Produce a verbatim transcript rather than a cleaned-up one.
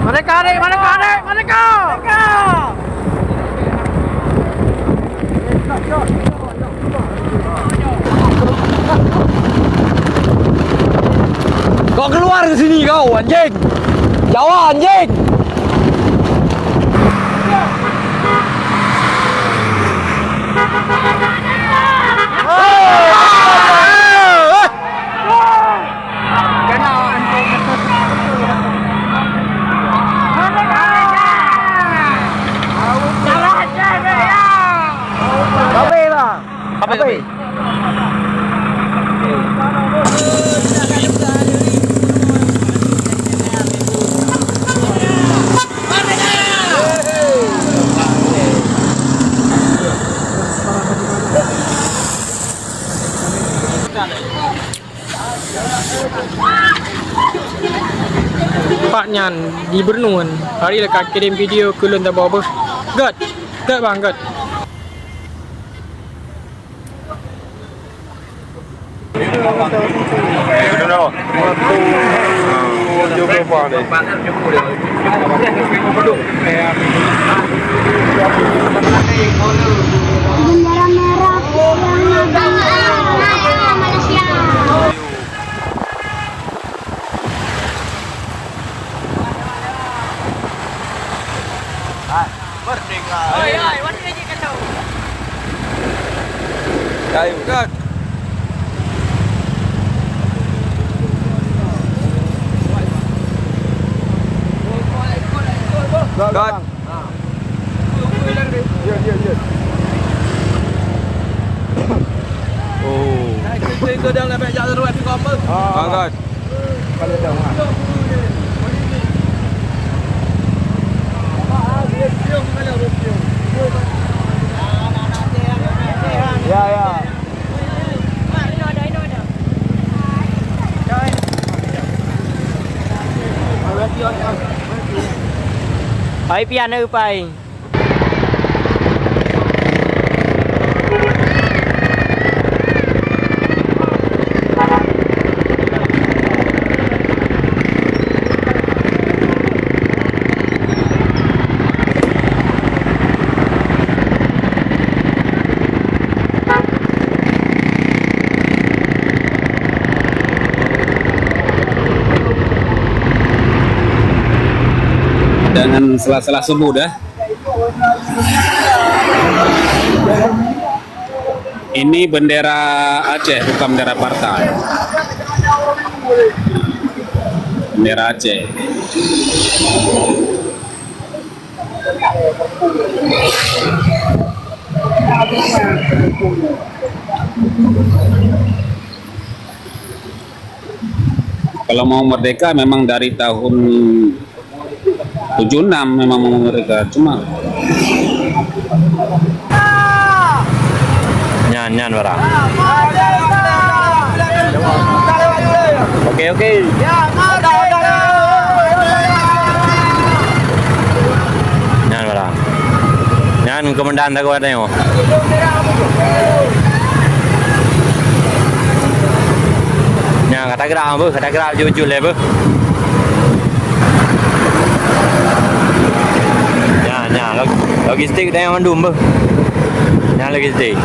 Merdeka, dek! Merdeka, dek! Merdeka! Kau keluar dari sini kau, anjing! Jawa, anjing! Apa, apa? Pak nyan di Beureunuen, hari leuka kirim video keu lôn tabôh beuh. Gèt, gèt bang, gèt. Bendera merah yang ada Malaysia. Merdeka! Oi, oi, wat lagi kacau. Kayu, kat. Kat. Yes, yes, yes. Oh. Ah, kat. Ya, ya. Hai pian, hai pai. Dengan sela-sela subuh dah. Ini bendera Aceh, bukan bendera partai. Bendera Aceh. Kalau mau merdeka memang dari tahun tujuh enam memang mau merdeka, cuma nyan, nyan barang. Oke, oke. Nyan barang. Nyan komandan sagoe tanyoe. Nyan ka tagerak beuh, ka tagerak jujur lé beuh. Nyan, nyan, log-, logistik tanyoe mandum beuh. Nyan lagèe teuh.